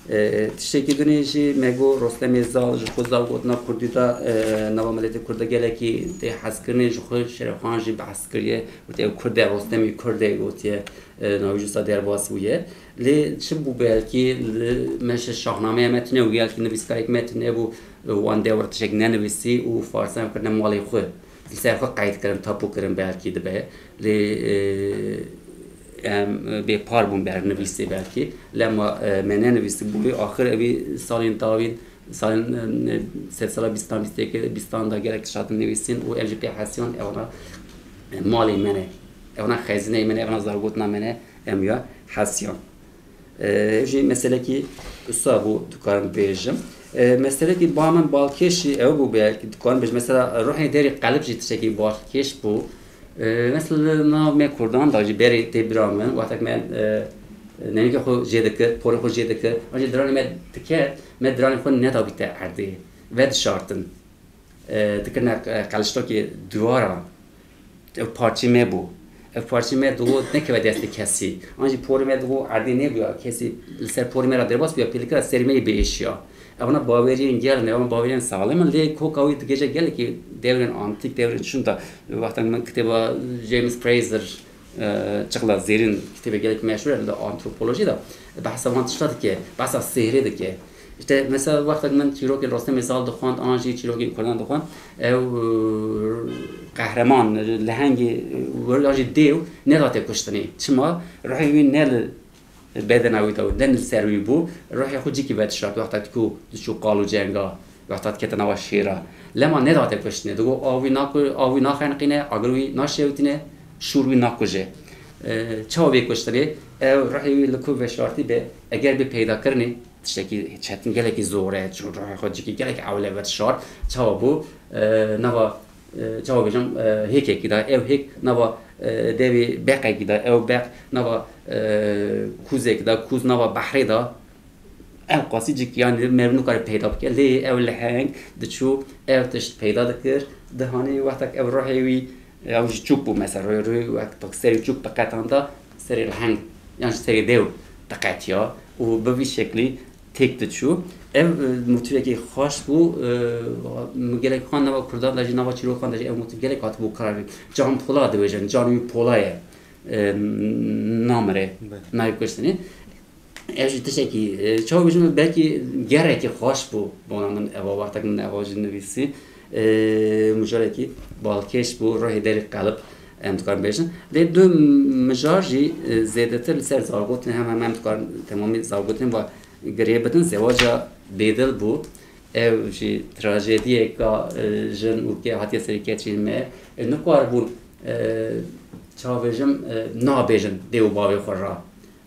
E, tiştekî dinê jî me got Rostemê Zal ji xwe zargotina Kurdî de, e, nava miletê Kurd de gelekî tê hezkirinê, ji xwe Şeref Xan jî behs kiriye, gotiye ew Kurd e, Rostemî Kurd e gotiye, e, navê jî wisa derbas bûye. Lê çi bû, belkî li meşe şahnameya me tune bû, belkî nivîskarek me tune bû, e, wan dewr tiştek nenivîsî û Farsan kirine malê xwe. Li ser xwe qeyd kirin, tapu kirin belkî dibe. Lê, e, em bêpar bûn ber nivîsê belkî. Lema, e, me nenivîsî bû. Axir evî salên dawîn, salên, e, sedsala bîstan, bîst û yek, bîstan de gelek tişt hatin nivîsîn û ev jî pê hesiyan, ewana, e, malê me ne. Ewana xezîneyê me ne, ewana zargotina me ne, em ya hesiyan. E, ev jî meselekî wisa bû, dikarim bêjim. E, meselekî ba min balkêş jî ew bû, belkî dikarim bêjim. Mesela ruhê derî qelib jî tiştekî balkêş bû. E, mesela li nav me Kurdan da jî berê tê bira min, wextek me, e, nenîkê xwe jê dikir, porê xwe jê dikir, an jî diranê me diket, me diranê xwe nedabîte erdê, vedişartin. E, dikirine, e, qeliştokê diwara. Ev parçê me bû. Ev parçê me digot nekeve destê kesî. An jî porê me digot erdê nebûya, kesî li ser porê me re derbas bûya, pêlikira serê me yê biêşiya. Evana baweriyên gel in, evana baweriyên saxlem in, lê koka wî digihêje gelekî devrên antîk, devrên şûn de. Wexta min kitêba James Frazer, e, Çixla Zêrîn, kitêbê gelek meşhûr e li antropolojî de, behsa van tişta dike, behsa sêhrê dike. Îşte mesela wextek min çîrokên Rostemê Zal dixwend, an jî çîrokên Kurdan dixwend, ew, e, qehreman, lehengê, e, wer-, an jî dêw nedate kuştinê. Çima? Ruhê wî ne li bedena wî de, ne li ser wî bû. Ruhê xwe cîkî vedişart wexta ku diçû qal û cenga, wexta dikete nava şêra. Lema nedate kuştinê. Digot av wî naku-, av wî naxeniqîne, agir wî naşewitîne, şûr wî nakuje. E, çawa bê kuştinê? Ew ruhê wî li ku veşartî be, eger bê peydakirinê, tiştekî çetin, gelekî zor e, çû ruhê xwe cîkî gelekî ewle vedişart. Çawa bû? E, nava, e, çawa bêjim, e, hêkekî de, ew hêk nava, e, devê beqekî de, ew beq nava, e, kûzekî de, kûz nava behrê de, ew qasî cîkî, yanî merv nikare peyda bike. Lê ew leheng diçû, ew tişt peyda dikir, dihanî wextek ev ruhê wî, ew jî çûk bû, mesela, ruhê, ruhê wextek serê çûk biqetanda, serê leheng, yan jî serê dew diqetiya û bi vî şeklî têk diçû. Ev, e, motîfekî xweş bû, e, min gelek xwend nava kurdan de jî, nava çîrokan de jî ev motîf gelek hatibû karar. Can Pola dibêjin, can wî pola ye, e, namire, Belê. nayê kuştinê. Ev jî tiştekî, e, çawa bêjim, belkî gerekî xweş bû bona min eva, wextek min eva jî nivîsî. E, mijarekî balkêş bû, ruhê derî qelib, em dikarin bêjin. Lê du mijar jî, e, zêdetir li ser zargotin, hem, hem em dikarin temamî zargotin ve girê bidin, zewaca bêdil bû. Ev jî trajediyeka, e, jin û ke hatiye serî keçên me. E, nikaribûn, e, çawa bêjim, e, nabêjin dê û bavê xwe re.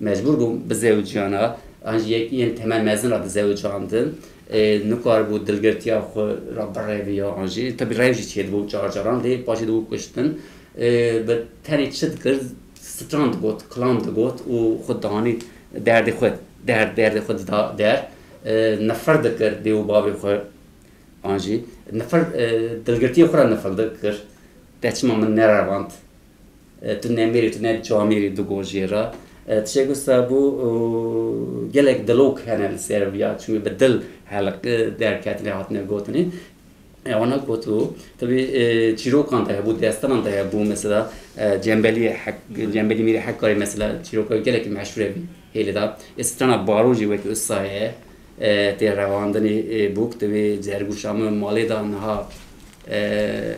Mecbûr bûn bizewiciyana, an jî yek yên temel mezin re dizewicandin. E, nikaribû dilgirtiya xwe re birêviya an jî. Tebî rêv jî çêdibû car caran, lê paşê dibû kuştin. E, bi tenê çi dikir, stran digot, kilam digot û xwe dihanî derdê xwe, derd, derdê xwe dida der. E, nifir dikir dê û bavê xwe an jî. Nifir, e, dilgirtiyê xwe re nifir dikir. Te çima min nerevand? E, tu ne mêrî, tu ne camêrî digot jê re. E, tiştek wisa bû, e, gelek dilok hene li ser viya, çimkî bi dil heliq, e, derketine hatine gotinê. E, wana got û, tabii, e, çîrokan de hebû, destanan de hebû, mesela, e, Cembelî Hek-, Cembelî Mîrê Hekkarê, mesela, çîroka gelekî meşhûr hebî hêlê de. E, strana Baro jî wekî wisa ye, e, tê revandinê, e, bûk divê cergûşa min malê de niha, e,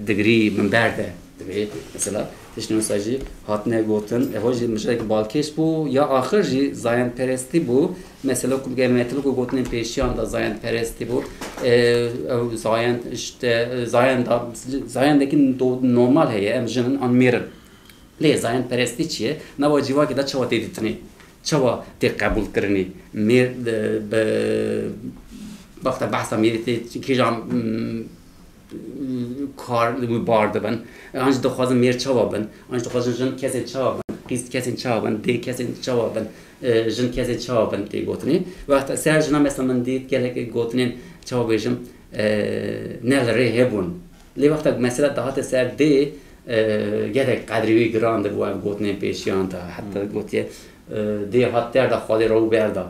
digrî min berde divê, mesela, tiştên wisa jî hatine gotin. Eho jî mijarek balkêş bû, ya axir jî zayendperestî bû. Mesela ku bige metil ku gotinên pêşiyan da zayendperestî bû. E, ew zayend, işte, e, zayenda, zayendekî do-, normal heye, em jin in an mêr in. Lê zayendperestî çi ye? Nava civakê de çawa tê dîtinê? Çawa tê qebûlkirinê? Mêr, e, bi, wexta behsa mêrê tê kîjan, mm, kar li wî bar dibin? An jî dixwazin mêr çawa bin? An jî dixwazin jin kesên çawa bin? Qîz kesên çawa bin? Dê kesên çawa bin? E, jin kesên çawa bin tê gotinê? Wexta ser jina mesela min dît gelek gotinên, çawa bêjim, e, ne li rê hebûn. Lê wexta mesela dihate ser dê, e, gelek qedrê wî giran dibû ev gotinên pêşiyan de. Heta Hmm. gotiye, e, dê hat derda, Xwedê re û berda.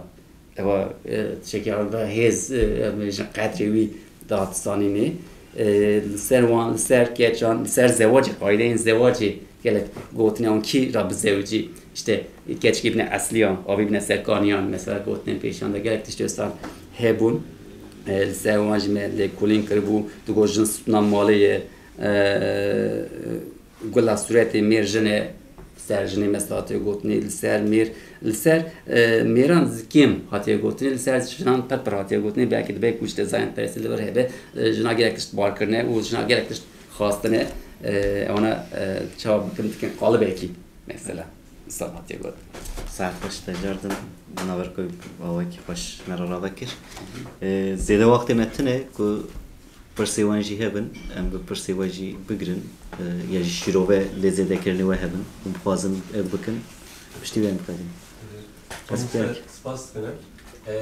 Ewa, e, tiştekî ew ve hêz, e, em bêjin qedrê wî dihat zanînê. E, li ser wan, li ser keçan, li ser zewacê, qaydeyên zewacê gelek gotinê an kî re bizewicî. İşte keçikê bine esliyan, avê bine serkaniyan, mesela gotinên pêşiyan de gelek tiştê wisa hebûn. E, li ser wan jî me lêkolîn kiribû, digot jin stûna malê ye. E, Gula sûretê mêr jin e, ser jinê mesela hatiye gotinê, li ser mêr, li ser, e, mêran kêm hatiye gotinê, li ser jinan pir pir hatiye gotinê, belkî dibe ku işte zayendperestî li vir hebe, e, jina gelek tişt bar kirine û jina gelek tişt xwastine, e, ewana, e, çawa bikin dikin qalibekî mesela, misal hatiye gotin. Saet xweş te car din, naber ku awakî xweş me re rave kir. E, zêde wextê me tune ku Pirsê wan jî hebin, em bi pirsê we jî bigirin, e, ya jî şîrove lê zêdekirinê we hebin û bixwazin ev bikin, piştî we em dixwazin. Hemû Ez ser pêk. Spas dikim. E,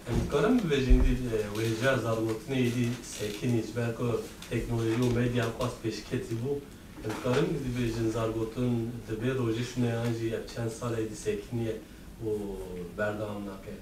em dikarin bibêjin dî, e, wêjeya zargotinê êdî sekinî, ji ber ku teknolojî û medya qas pêşketî bû, em dikarin dibêjin zargotin dibê rojê şûne yan jî ev çend sal êdî sekiniye û berdewam nake.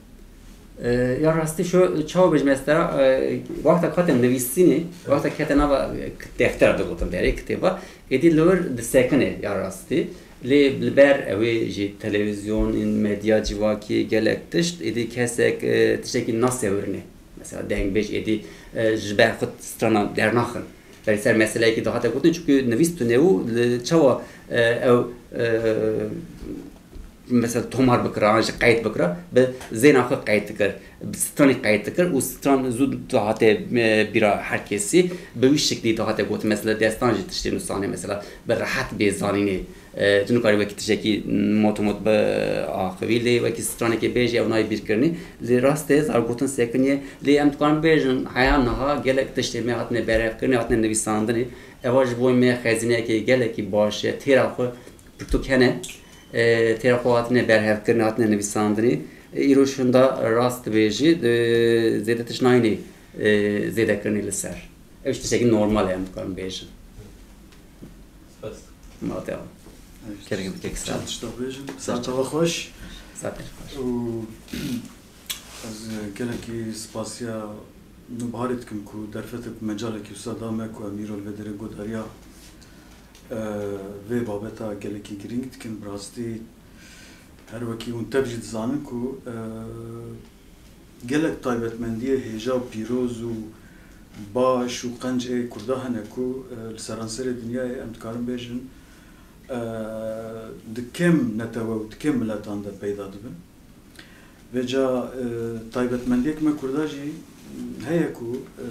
E, ya rastî şu çawa bêjim ez te ra, e, wexta hate nivîsînê, wexta hate nava, e, deftera digotin berê kitêba, êdî li wir disekine ya rastî. Lê li ber ew ê jî televîzyon, medya civakî gelek tişt, êdî kesek, e, tiştekî nasewirine. Mesela dengbêj êdî, e, ji ber xwe strana dernaxin. Berî ser meseleyekî dihate gotin, çunku nivîs tune û li çawa, e, ew, e, mesela tomar bikira, an jî qeyd bikira, bi zêna xwe qeyd dikir, bi stranê qeyd dikir û stran zû dihate, e, bîra her kesî, bi wî şiklî dihate gotin. Mesela destan jî tiştê nûsanê, mesela bi rehet bê zanînê. E, tu nikarî wekî tiştekî motomot bi axivî, lê wekî stranekê bêjî ew nayê bîrkirinê. Lê rast e, zargotin sekiniye. Lê em dikarin bêjin, heya niha gelek tiştê me hatine berhevkirinê, hatine nivîsandinê. Eva ji bo me xezîneyekê gelekî baş e, têra xwe pirtûk hene. E, têra xwe hatine berhevkirinê, hatine nivîsandinê. E, îro şûnda rast dibêjî, di, zêde tişt nayînê, e, zêdekirinê li ser. Ew jî tiştekî normal e, em dikarin bêjin. Spas. Ma te. Kerem, kek sağ ol. Çend tişta bêjin. Sağ ol. Saeta we xweş. Saeta xweş. Û Ez gelekî spasiya Nûbiharê dikim ku derfetek û mecalekî wisa da me ku em îro li vê derê guhdariya, e, vê babeta gelekî girîng dikin. Bi rastî her wekî hûn tev jî dizanin ku, e, gelek taybetmendiyê hêja û pîroz û baş û qenc ê Kurda hene ku, e, li seranserê dinyayê em dikarin bêjin, e, di kêm netewe û di kêm miletan de peyda dibin. Vêca, e, taybetmendiyek me Kurda jî heye ku, e,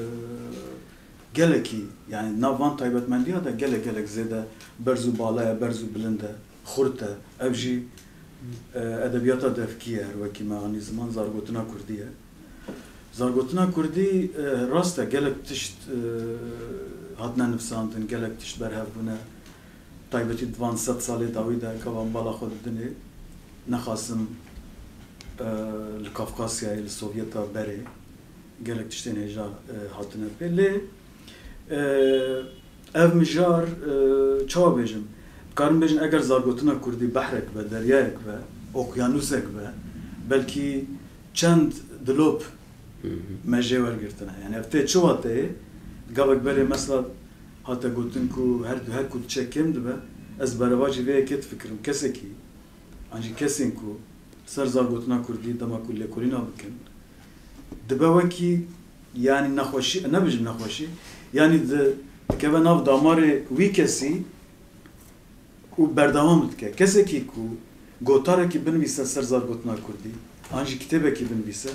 gelekî, yani nav van taybetmendiya de gelek gelek zêde berz û bala ye, berz û bilind e, xurt e. Ev jî, e, edebiyata devkî ye, her wekî me anî ziman, zargotina Kurdî ye. Zargotina Kurdî, e, rast e, gelek tişt, e, hatine nivsandin, gelek tişt berhev bûne. Taybetî di van sed salê dawî de gava min bala xwe didinê, nexasim, e, li Kafkasyayê, li Sovyeta berê gelek tiştên hêja, e, hatine pê. Lê, e, ev mijar, e, çawa bêjim? Dikarim bêjin, eger zargotina Kurdî behrek be, deryayek be, okyanusek be, belkî çend dilop Hı hı. me jê wergirtine. Yani ev tê çi wateyê? Gavek berê mesela hate gotin ku her, her ku diçe kêm dibe, ez berevajî vê yekê difikirim. Kesekî, an jî kesên ku ser zargotina Kurdî dema ku lêkolîna bikin, dibe wekî, yani nexweşî, nebijim nexweşî, yani di, dikeve nav damarê wî kesî, û berdewam dike. Kesekî ku gotarekî binivîse ser zargotina Kurdî, an jî kitêbekî binivîse,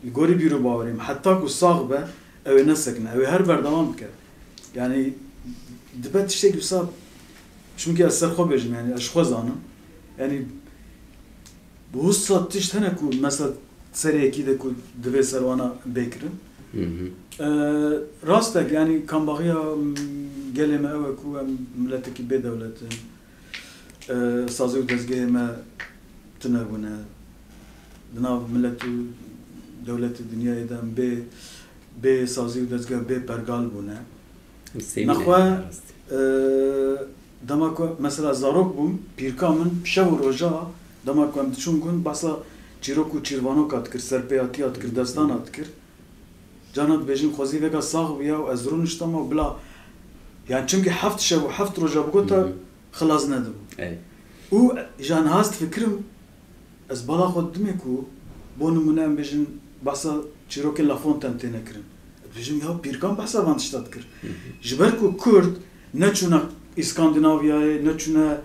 li gorî bîr û bawerê min, heta ku sax be, ew ê nesekine, ew ê her berdewam bike. Yani dibe tiştekî wisa, çimkî ez ser xwe bêjim, yani ez ji xwe zanim. Yani Bi wisa tişt hene ku mesela serê yekî de ku divê ser wana bê kirin. Hı hı. E, rast e, yani kambaxiya, m, gelê me ew e ku em miletekî bê dewlet in. E, sazî û dezgehê me tune bûne. Di nav milet û dewletê dinyayê de em bê, bê sazî û dezgeh bê pergal bûne. Em sêmî Nexwe, ne, rast. e, dema ku mesela zarok bûm, pîrka min şev û roja, dema ku em diçûn gund, behsa çîrok û çîrvanoka dikir, serpêhatiya dikir, destana dikir. Cana dibêjin, xwezî vêga sax bûya û ez rûniştama û bila, yani çimkî heft şev û heft roja bigota, Hı hı. xilas nedibû. Ey. Û ji niha ez difikirim, ez bala xwe didimê ku, bo nimûne em bêjin, behsa çîrokên La Fontaine têne kirin. Dibêjim, ya pîrkan behsa van tişta dikir. Hı hı. Ji ber ku Kurd neçûne Îskandinavyayê, neçûne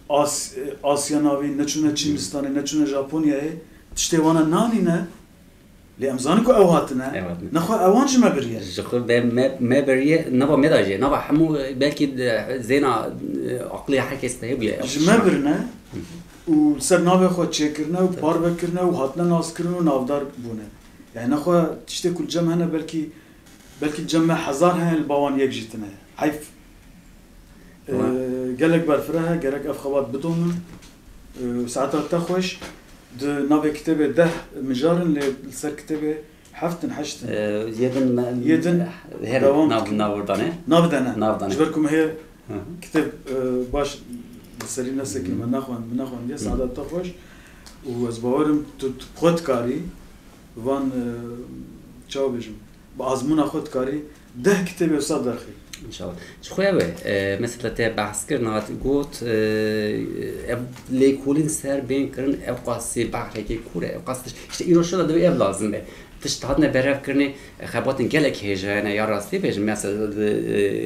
As-, Asya navî, neçûne Hı. Çînistanê, neçûne Japonyayê, tiştê wana nanîne, lê em zanin ku ew hatine, Ew hatine. nexwe ewan ji me biriye. Ji xwe be me, me biriye, nava me da jê, nava hemû, belkî de zêna, e, aqilê her kes de hebûye. Ji me birine û li ser navê xwe çêkirine û Tabii. parve kirine û hatine naskirin û navdar bûne. Yani nexwe tiştê ku li cem hene belkî, belkî li cem me hezar hene, li ba wan yek jî tune. Heyf. Ee, Wa- gelek berfireh e, gerek ev xebat bidomin. Ee, saeta te xweş. Di navê kitêbê deh mijar in, lê li ser kitêbê heft in, heşt in. Ee, yê din me-, Yê din her dewam nav, dikin. Nav dane. Nav dane. Nav dane. Ji ber ku me hê Hı hı. kitêb, e, baş bi serî nesekî Hı. me nexwend, me nexwendiye, Hı. saeta te xweş. Û ez bawerim tu, tu xwe dikarî van, e, çawa bêjim, bi azmûna xwe dikarî deh kitêbê wisa derxî. İnşallah. Ji xwe ew e, e, mesela te behs kir, niha got, e, ev lêkolîn ser bên kirin, ew qasî behrekê kûr e, ew qas tişt. İşte îro şo da divê ev lazim be. Tişt hatine berhev kirinê, xebatên gelek hêja hene, ya rastî bêjim, mesela, e,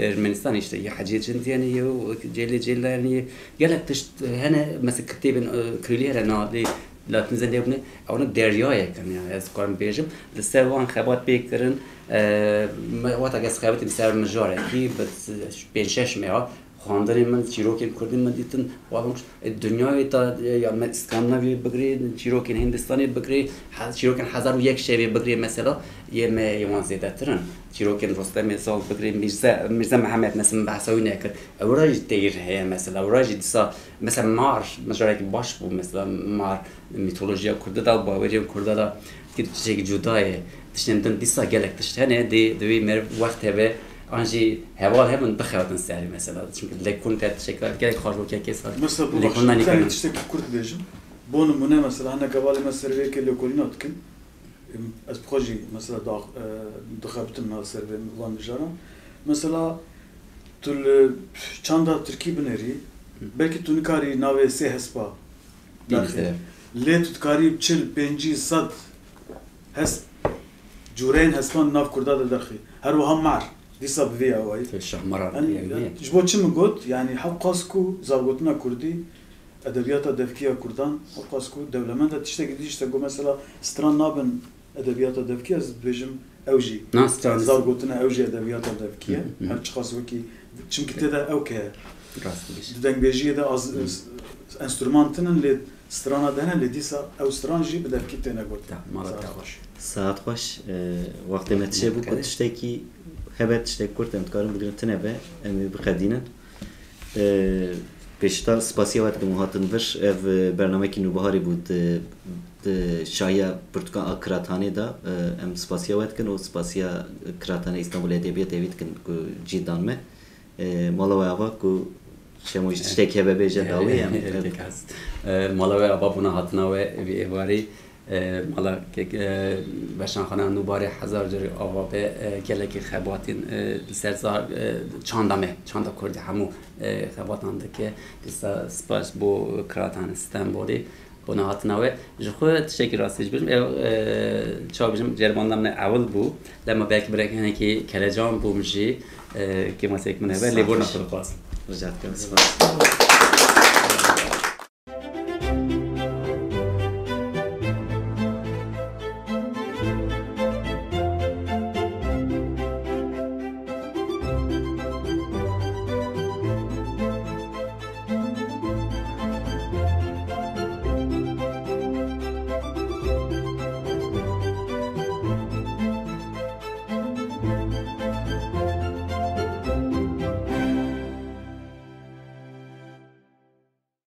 Ermenistanê işte, ya Hecê Cindiyê ye, û Cêlê Cêlanî ye, gelek tişt hene, mesela kitêbên, e, kirêlî hene, navê Latînîze nebûne, ewana deryayek in, yani, ez karim bêjim, li ser wan xebat pê kirin, e, me, wata kes xebatê ser mijarekî, bi pênc şeş meha, Xwendinê min, çîrokên kurdî min dîtin, wan, e, dinyayê ta, e, ya me Skandinaviyê bigirê, çîrokên Hindistanê bigirê, he-, çîrokên Hezar û Yek Şevê bigirê mesela, yê me yê wan zêdetir in. Çîrokên Rostemê Zal bigirê, Mîrze, Mîrze Mihemed mesela min behsa wî nekir. Ewra jî teyr heye mesela, ewra jî dîsa mesela mar, mijarekî baş bû mesela mar, mîtolojiya Kurda da, baweriyên Kurda da. Tiştekî cuda ye. Tiştên din dîsa gelek tişt hene, dê, divê meriv wext hebe, an jî heval hebin bixebitin serê mesela. Çünkü lêkolîn te tiştekî gelek xweş bû, kekê sar. Mesela bu lêkolîn bak, nanî bir tane kirin. Tiştekî kurt bêjim. Bo nimûne, mesela, hinek hevalê me serveyekê lêkolîna dikin. Em, ez bi xwe jî, mesela, da, e, dixebitim na ser vê van mijaran. Mesela, tu li çanda tirkî binêrî, belkî tu nikarî navê sê hespa derxî. Lê tu dikarî çil, pêncî, sed hesp, cûreyên hespan nav kurda de derxî. Her wiha mar. Dîsa bi vî awayî. Şahmaran. Yanî, ji bo çi min got? Yanî, hewqas ku zargotina kurdî, edebiyata devkî ya kurdan, hewqas ku dewlemend e, tiştekî dî, işte, ku mesela stran nabin edebiyata devkî, ez dibêjim ew jî zargotina, ew jî edebiyata devkî ye. Her çiqas wekî, çimkî tê de ew ke Rast dibêjî. Di dengbêjiyê de az, enstrûman tinin, lê strana de hene, lê dîsa ew stran jî bi devkî têne gotin. Mala te xweş. Saet xweş, e, wextê me tişê bû ku tiştekî hebe, tiştek kurt em dikarin bigirin, tine be, em ê biqedînin. E, pêşta spasiya we dikim û hatin vir. Ev, e, bernamekî nûbiharî bû di, di şahiya pirtûkan a Kirathanê de. E, em spasiya we dikin û spasiya Kirathane Îstanbul Edebiyatê wî dikin ku cî dan me. E, mala we ava ku Şemo jî tiştek hebe bêje dawî em. E, mala we ava bona hatina we vî êvarî. E, mala kek, e, Veşanxana Nûbarê hezar carî ava be, e, gelekî xebatîn, e, li ser zar, e, çanda me, çanda kurdî hemû, e, xebatan dike. Dîsa spas bo Kirathane Stenbolê bona hatina we. Ji xwe tiştekî rastî ji bijim, ew, e, çawa bijim, ceribandina min ewil bû. Lema belkî birek hinekî kelecan bûm jî, e, kêmasek min hebe, lê borna xwe dixwazim. Rica dikim, spas.